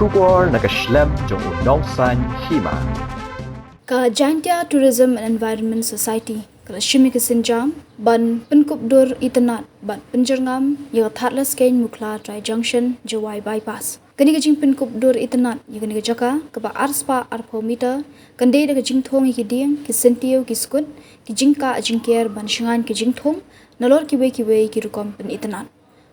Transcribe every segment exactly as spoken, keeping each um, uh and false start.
Khubor na ka shlem jong u nongsan hima. Ka Jaintia Tourism and Environment Society ka la shim ïa ka sienjam ban pynkup dur itynnad bad pynjyrngam ïa ka Thadlaskein Mukhla Tri Junction Jowai Bypass. Kane ka jingpynkup dur itynnad ïa kane ka jaka kaba arspah arphew meter kan dei da ka jingthung ïa ki dieng, ki syntiew, ki skud, ki jingkah jingker ban shngaiñ ka jingthung nalor kiwei kiwei ki rukom pynitynnad.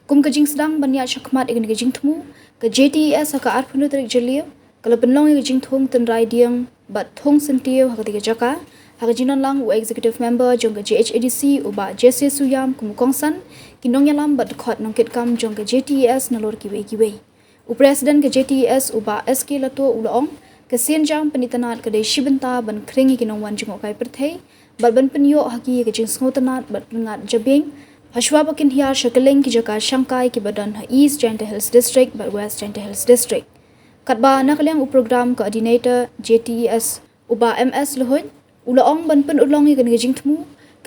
Kum ka jingsdang ban ïaid shakhmat ïa kane ka jingthmu, ka J T E S ha ka arphew hynriew tarik Jylliew ka la pynlong ïa ka jingthung tynrai dieng bad thung syntiew ha katei ka jaka. Ha ka jingdon lang u Executive Member jong ka J H A D C u Bah J C Suiam kum u kongsan, ki nongïalam bad dkhot nongkitkam jong ka J T E S nalor kiwei kiwei. U President ka J T E S u Bah S K Lato u la ong, ka sienjam pynitynnad ka dei shi bynta ban khring ïa ki nongwan jngohkai pyrthei bad ban pynïoh ha ki ïa ka jingsngewtynnad bad pyngngad jabieng hashwa ba kin hiar sha kylleng ki jaka shangkai kiba don ha East Jaintia Hills District bad West Jaintia Hills District. Katba na ka liang u Program Coordinator J T E S u Bah M S Lhuid u la ong, ban pynurlong ïa kane ka jingthmu,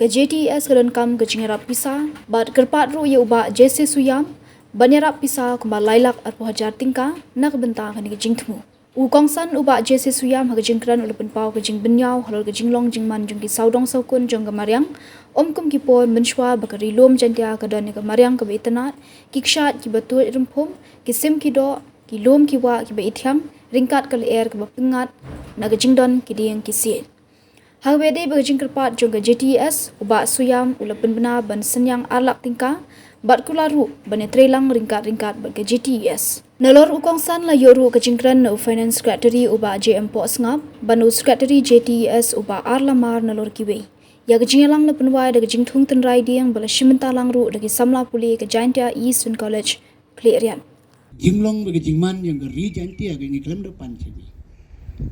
ka J T E S ka donkam ka jingïarap pisa bad kyrpad ruh ïa u Bah J C Suiam ban ïarap pisa kumba lai lak arphew hajar tyngka na ka bynta kane ka jingthmu. U kongsan u Bah J C Suiam ha ka jingkren u la pynpaw ka jingbynñiaw halor ka jinglong jingman jong ki sawdong sawkun jong ka mariang, ym kum ki por mynshuwa ba ka Ri Lum Jaintia ka don ïa ka mariang kaba itynnad, ki kshaid kiba tuid rymphum, ki sim ki doh, ki lum ki wah kiba ithiang, ryngkat ka lyer kaba pyngngad na ka jingdon ki dieng ki siej. Ha kaba ïadei bad ka jingkyrpad jong ka J T E S, u Bah Suiam u la pynbna ban synñiang ar lak tyngka bad kular ruh ban ïatreilang ryngkat ryngkat bad ka J T E S. Nalor u kongsan la ïoh ruh ka jingkren na u Finance Secretary u Bah J M Pohsngap bad na u Secretary J T E S u Bah R Lamar nalor kiwei. Ïa ka jingïalang la pynwai da ka jingthung tynrai dieng ba la shim bynta lang ruh da ki samla pule ka Jaintia Eastern College Khliehriat. Jinglong bad ka jingman jong ka Ri Jaintia ka ngi khlem da pan sha ngi.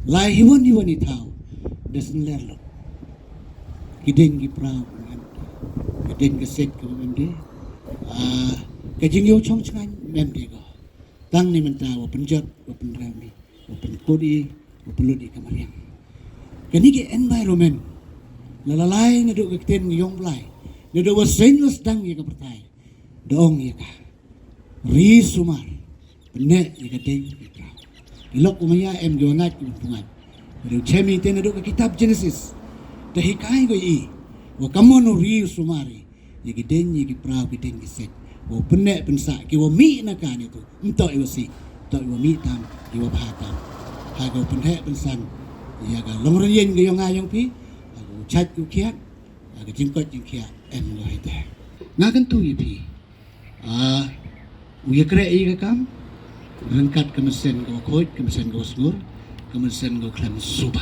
Lai hi wan hi wan i thaw da synler lut. Ki dieng ki praw ka ngam te, ki dieng ka sej ka ngam te. Ah, ka jingïoh chong chngaiñ ngam te ko. Tang ne mynta wa pynjot, wa pynrem i, wa pynkut i, wa pynlut i ka mariang. Kane ka environment la la lai naduh ka ktien ka Ïong Blai, naduh wa seng wa sdang ïa ka pyrthai. Da ong ïa ka, ri sumar, pynneh ïa ka dieng ki praw. Ki lok u maya em ki wa ngait ki wa pynngait. Ri u chem i te naduh ka kitab Genesis. Da hikai ko i, wa kamon u ri sumar i, ïa ki dieng ïa ki praw ki dieng ki sej. Wa pynneh pynsah ki wa mih na ka ni tu. Mto i wa sih, mto i wa mih tam, i wa bha tam. Ha ka wa pynheh pynsan ïa ka longrynïeng ka Ïong nga Ïong phi, ha ka wa chait ka wa khiah, ha ka jingkoit jingkhiah em ko hai te. Nga kyntu ïa phi. Ah, u ïakreh ïa ka kam ryngkat ka mynsiem ka wa khuid, ka mynsiem ka wa sngur, ka mynsiem ka wa khlem suba.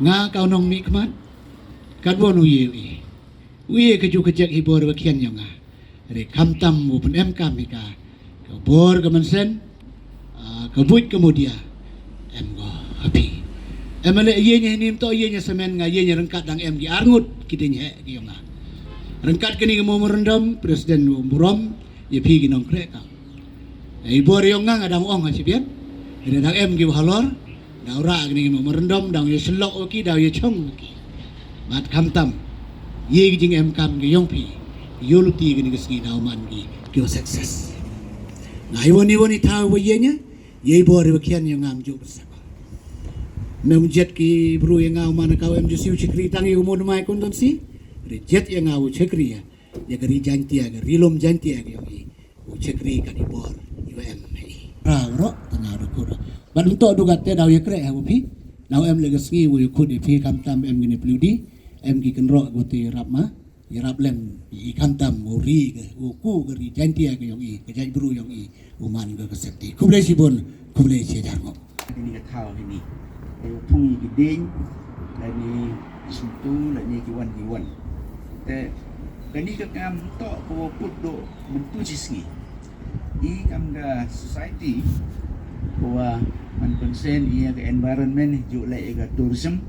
Nga ka u nongmihkhmat, katwon u ïa u ïa u ïa ka ju ka jek hi bor wa khian ïong nga. Re khamtam u pynem kam hi ka, ka bor ka mynsiem, ah, ka buit ka mudia. Em ko ha phi. Em ale ïa nya hi nim to ïa nya semen nga ïa nya ryngkat dang em ki arngut ki dieng heh ki ïong nga. Ryngkat kani ka memorandum, President u burom, ïa phi ki nongkreh kam. Ei bor ïong nga nga dang ong ha shibian. Ïa dang em ki wa halor. Dang rah kani ka memorandum, dang ïa shlok wa ki, dang ïa chong wa ki. Mat khamtam. Ïa ki jingem kam ki ïong phi. Ïa luti kani ka sngi dang man ki, ki wa success. Nga i wani wani thaw wa ïa nya. Ïa i bor i wa khian ïa ngam ju bersama. Mem jet ki bru ïa nga u man ka em ju si u chakri tang ïa u mon mai kon don si. Ri jet ïa nga u chakri ïa. Ïa ka ri Jaintia, ka ri lum Jaintia ka ïong i. U chakri ka di bor, ïa em hei. Ra ro, tanga ro kura. Ban mto du ka te dau ïa kreh ha u phi. Dau em le ka sngi u ïa khut ïa phi khamtam em gini pludi. Em ki kynro gu ti rap ma. Ïa rap lem i khamtam u ri ka, u ku ka ri Jaintia ka ïong i, ka jait bru ïong i. U man ka ka senti. Khublei shibun, khublei shi hajar ngop. Kani ka thaw hini. Ai u phung i ki ding, lani i sumtu, lani ki wan ki wan. Te kani ka kam to ko put do mentu shi sngi. I kam ka society ko wa man concern i ka environment ju le i ka tourism.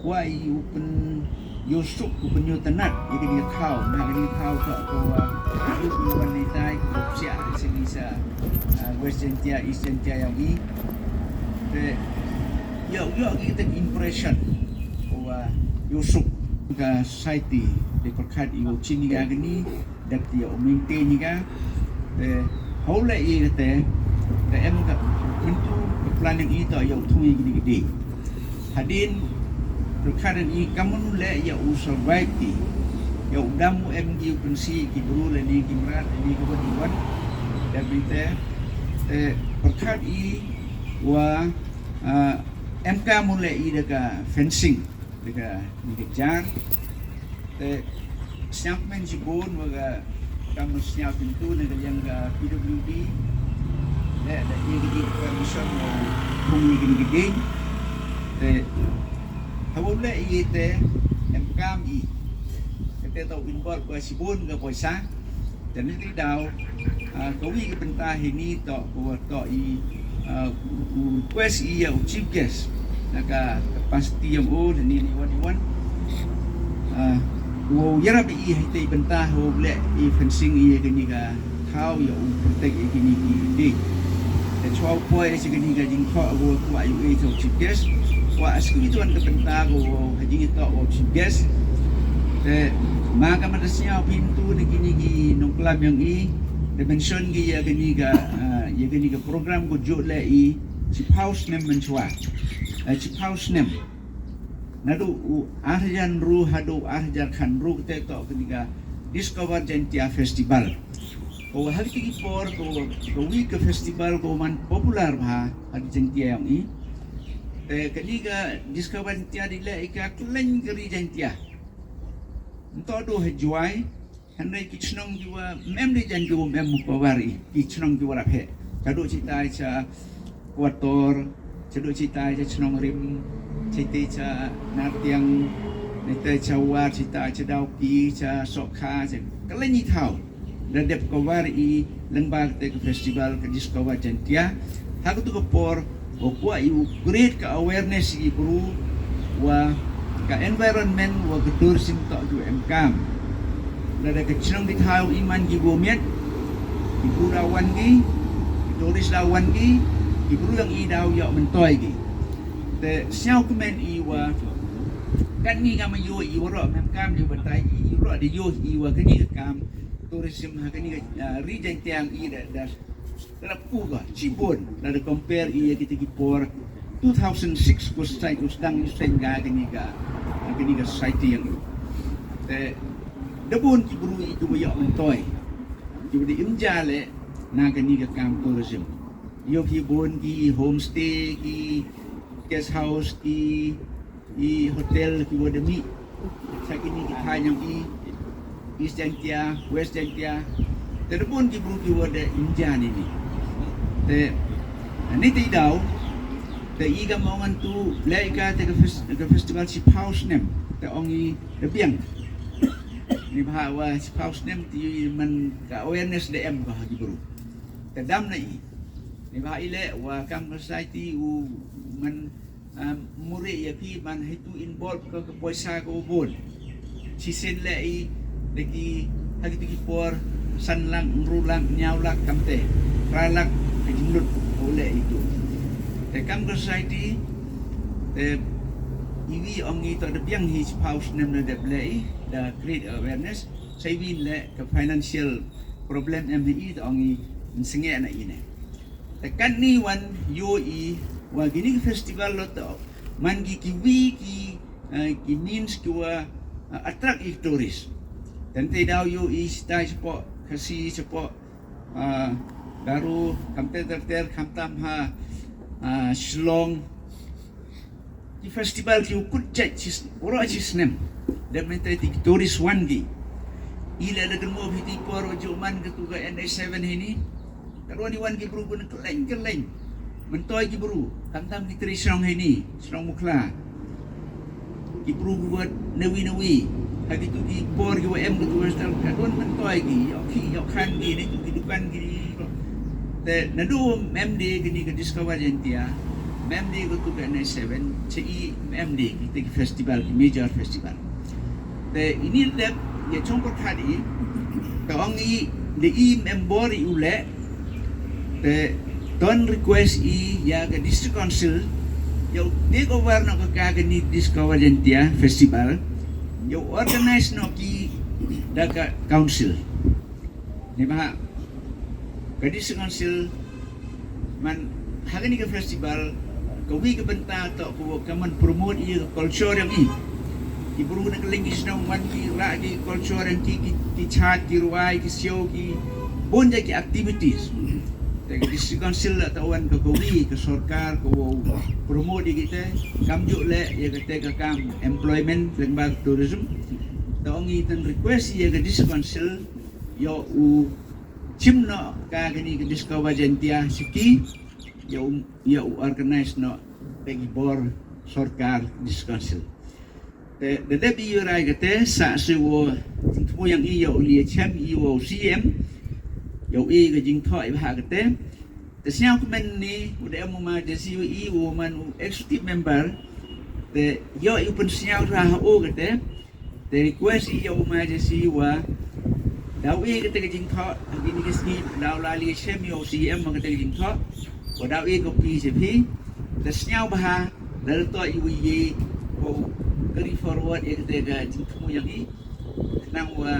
Kwah i u pynïohsuk, u pynïohtnat ïa kani ka thaw, na kani ka thaw ka, ka, ka, ka wan ni tai, ka psiah, ka sini sa, ah, West Jaintia, East Jaintia ïong i. Te, ïoh, ïoh ki kata impression, ka, ah, ïohsuk. Ka society, te pyrkhat i u chini ka kani, dap ti u maintain ïa ka. Te hau le ïa te, te em ka, Mynta ka plan ïa i to ïa u thung ïa kine ki dieng. Hadien pyrkhat ïa i kam u leh ïa u survive ki. Ïa u dam u em ki u pynsi ki bru lane ki mrad lane ki wan ki wan. Da mynta te pyrkhat i wa, ah, em kam u leh i da ka fencing, da ka, da ka jar. Te sngewkmen shibun wa ka kam sngewthuh na ka liang ka P W D. Leh da i ki permission wa thung i ki ki. Te haba leh i te em kam i. Kata to involve wa shibun ka poisa. Te na kata daw, ah, ka wi ka bynta hini to, ko to i, ah, u, u request i ïa u chief guest. Na ka capacity ïa u hini ni wan i wan. Ah, u ïarap i ha ita i bynta u leh i fencing i ïa kini ka thaw ïa u protect ïa kini ki dieng. Te chwa u poi ïa kini ka jingthoh u kwah ïa u chief guest. Kwah as ki tuan ka bynta u ha jingthoh u chief guest. Te ma ka man sngewbha tu na kini ki nongklam ïa i. Te mention ki ïa kini ka, ah, ïa kini ka program ko ju leh i chiphaw snem mynchwa. Eh, chiphaw snem. Naduh u ar hajar ynru haduh ar hajar khatynru kata to kini ka Discover Jaintia Festival. Ko ha kiti ki por ko, ko wi ka festival ko man popular bha ha Jaintia ïa i. Te kini ka Discover Jaintia di leh i ka kylleng ka ri Jaintia. Nto du ha Jowai, hynrei ki chnong ki wa mem di jan ki wa mem ko bar i, ki chnong ki wa rap he. Chadu chitai cha Kwator, chadu chitai cha Chnongrim, chitai cha Nartiang, chitai cha War, chitai cha Dawki, cha Sokha, cha kylleng i thaw. Da dep ko bar i leng ba te ka festival ka Discover Jaintia. Ha ka tu ka por, u kwah i u create ka awareness i bru wa ka environment wa ka tourism to ju em kam. Lada ka chnong ki thaw i man ki bru miet, ki bru da wan ki, ki tourist da wan ki, ki bru dang i daw ïa myntoi ki. Te sngewkmen i wa kan ni ngam ïoh i wa roh mem kam ni batai i roh di ïoh i wa kani ka kam tourism ha kani ka, ah, ri Jaintia i da, da Lada pu ka shibun, lada compare ïa kita ki por two thousand six ko stai ko sdang ïa stai ga kani ka, kani ka society ïa u. Te da bun ki bru i ki wa ïoh myntoi, ki wa da im ja leh na kani ka kam tourism. Ïoh ki bun ki homestay, ki guest house, ki i hotel ki wa da mih. Sa kini ki thaiñ ïa i East Jaintia, West Jaintia. Te da bun ki bru ki wa da im ja ni ni. Te ni te i daw. Te i kam ong ngan tu leh ka te ka fes-, ka festival shiphaw snem. Te ong i da biang. Ni bha wa shiphaw snem te i man ka awareness da em ka ha ki bru. Te dam na i. Ni bha i leh wa kam ka society u man um, muri ïa phi ban hei tu involve ka, ka poisa ka u bun. Shisien leh i da ki ha ki tu ki por san lak, ynru lak, hynñiew lak kamte. Phra lak ka jinglut ka u leh i tu. Te kam ka society te i wi ong i to da biang hi shiphaw snem na dep leh i da create awareness. Sa i wi leh ka financial problem em hi i to ong i nsnge na i ne. Te kan ni wan ïoh i wa kini ki festival lo to man ki ki wi ki, eh, ki means ki wa, eh, attract i tourist. Te te daw ïoh i stai chapo Khasi chapo, eh, Garo kamte ter ter khamtam ha, eh, Shillong. Ki festival ki u kut jait chis, oro chi snem. Dep mynta ti ki tourist wan ki. I leh da kan mo phi ti por o ju man ka tu ka N H seven hini. Ka ruan i wan ki bru kun keleng keleng. Myntoi ki bru. Khamtam ki tri shnong hini. Shnong Mukhla. Ki bru ki wat nawi nawi. Ha ki tu ki por ki wa em ki tu ka stel. Ka ruan myntoi ki. Ïoh ki, ïoh khan ki ni tu ki dukan ki ni. Te naduh em de kini ka Discover Jaintia, em de ka tu ka N H seven, che i em de kita ki festival, ki major festival. Te ini lep ïa chong pyrkhat i, te ong i, de i em bor i u leh, te ton request i ïa ka District Council, ïa u take over noh ka ka kini Discover Jaintia Festival, ïa u organize noh ki da ka council. Ni bha ka District Council man Ha kane ka festival, ka wi ka bynta toh ka wa ka man promote ïa ka culture ïong i. Ki bru na ka liang ki shnong man ki rah ki culture ïong ki, ki, ki chad, ki rwai, ki siew, ki bun ja ki activities. Te ka District Council la ta wan ka ka wi ka sorkar ka wa promote ïa kite, kam ju leh ïa kite ka kam employment lyngba ka tourism. Ta ong i tan request ïa ka District Council ïa u chim noh ka kane ka Discover Jaintia sha ki, ïa u, ïa u organize noh da ki bor sorkar District Council. Te da dep i rai kate sa se wa thmu ïong i ïa u li chem i wa u C M ïa u i ka jingthoh i bha kate. Te sñiaw kmen ni u da em u ma jesi u i u man u executive member. Te ïa i u pynsñiaw ra ha u kate. Te request i ïa u ma jesi wa daw i kate ka jingthoh ha kini ki sngi daw la li chem ïa u C M ma kate ka jingthoh. Wa daw i ko pi je pi. Te sñiaw bha la to i wi i ko carry forward ïa kate ka jingthmu ïong i. Nang wa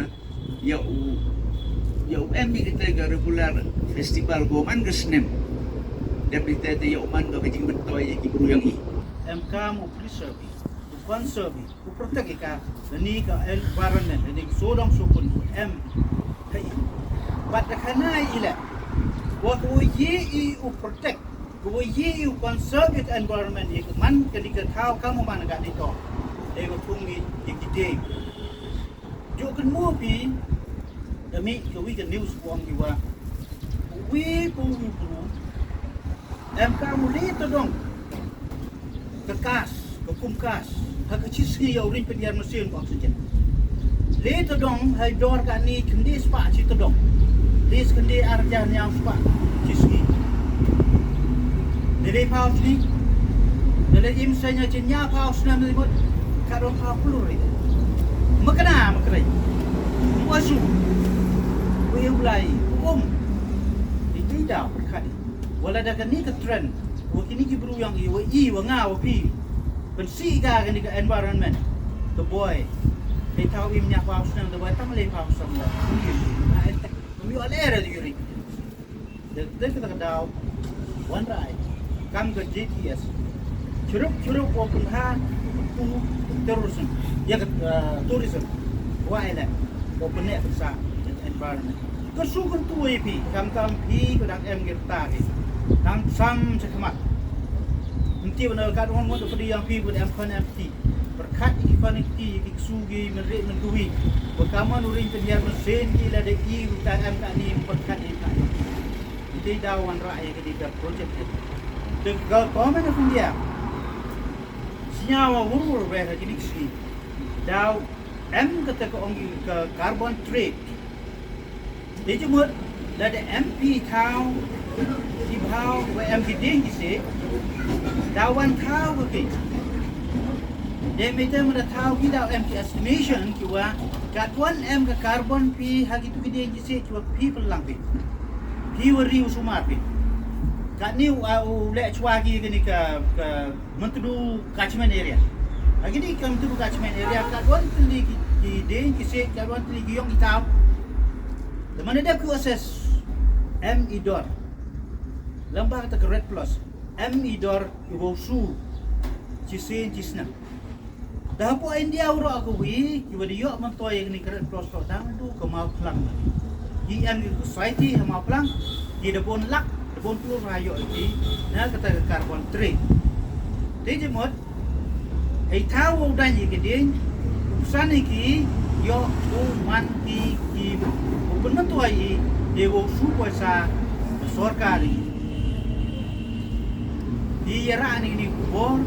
ïa u ïa u em i kate ka regular festival ko man ka snem. Dep i te te ïa u man ka jingmyntoi ïa ki bru ïong i. Em kam u preserve, u conserve, u protect i ka, lani ka environment, lani ka sodong sukun u em. Hey. But da kana i le. Wa ko ye i u protect, ko ye i u conserve i ka environment, i ka man ka ni ka thaw kam u man ka ni to. Dei ko thung i, i ki dei. Ju kan mo pi, da mi ka wi ka news ko ong i wa. Wi pu wi pu. Em ka mu li to dong. Ka kas, ka kum kas. Ha ka chi sngi ïa u ring pyndiar masin ko oxygen. Li to dong, hai dor ka ni khyndai spah chi to dong. Li khyndai ar hajar ñiaw spah chi sngi. Li li phaw sngi. Li li im senya chi ñiaw phaw snem li mut. Ka dong phaw pulur ri. Makna makrai. Mu asu. Wi u blai. Um. Di di daw. Kadi. Wala da ka ni ka trend. Wa kini ki bru ïong i, wa i, wa nga, wa pi. Pynsi ka kani ka environment. The boy. Hei thaw im ñiaw phaw snem, the boy tang lei phaw snem la. Umi wa lera di yuri. De, de ka daw. Wan rai. Kam ka J T S. Churup, churup, wa pynha, ku, terrorism. Ya ka, uh, tourism. Wa ila. Wa pynne pynsa. Environment. Ka su kan tu ïa phi, kam kam phi ka dang em ki rta phi. Dang sam cha khmat. Nti ba na ka dong ngon da phi ïa phi ba em khan em phi. Berkat ki khan ki ki su ki men re men tu wi. Ba ka man u ring pynhiar men sen ki la da i u ta em ka ni berkat i ka ni. Nti da wan ra ïa ka di ka project ni. Te ka Government of India. Sñiaw wa wur wur ba ka ki ni ki si. Daw em kata ka ong ki ka carbon trade. Te jumut, lada em phi thaw, ki bhaw, wa em ki ding ki se, da wan thaw ka ki. Te me te mada thaw ki da em ki estimation ki wa, kat wan em ka carbon phi ha ki tu ki ding ki se ki wa phi pynlang phi. Phi wa ri u sumar phi. Kat ni u, u le chwa ki ni ka, ka, Myntdu catchment area. Agi ni ka Myntdu catchment area, ka don tylli ki, ki ding, ki sik, ka don tylli ki ïong ki thaw. Te mane dep ki assess, em i dor. Lamba kata ka Red Plus, em i dor, i wow su, chi sien, chi snem. Da hapoh India u roh ka wi, ki wa di ïoh myntoi ïa kani ka Red Plus to dang du ka Mawphlang. Ki em ki society ha Mawphlang, ki da bun lak, da bun klur ha ïoh ki, na kata ka carbon trade. Te jemot, hei thaw u dang ïa ki ding, u san ïa ki, ïoh u man ki, ki, u pynmyntoi i, de u su poisa, sorkar i. Ïa rah ni ni khubor.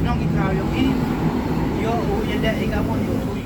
Chnong ki thaw ïong i. Ïoh u ïa dei i ka mon ïoh u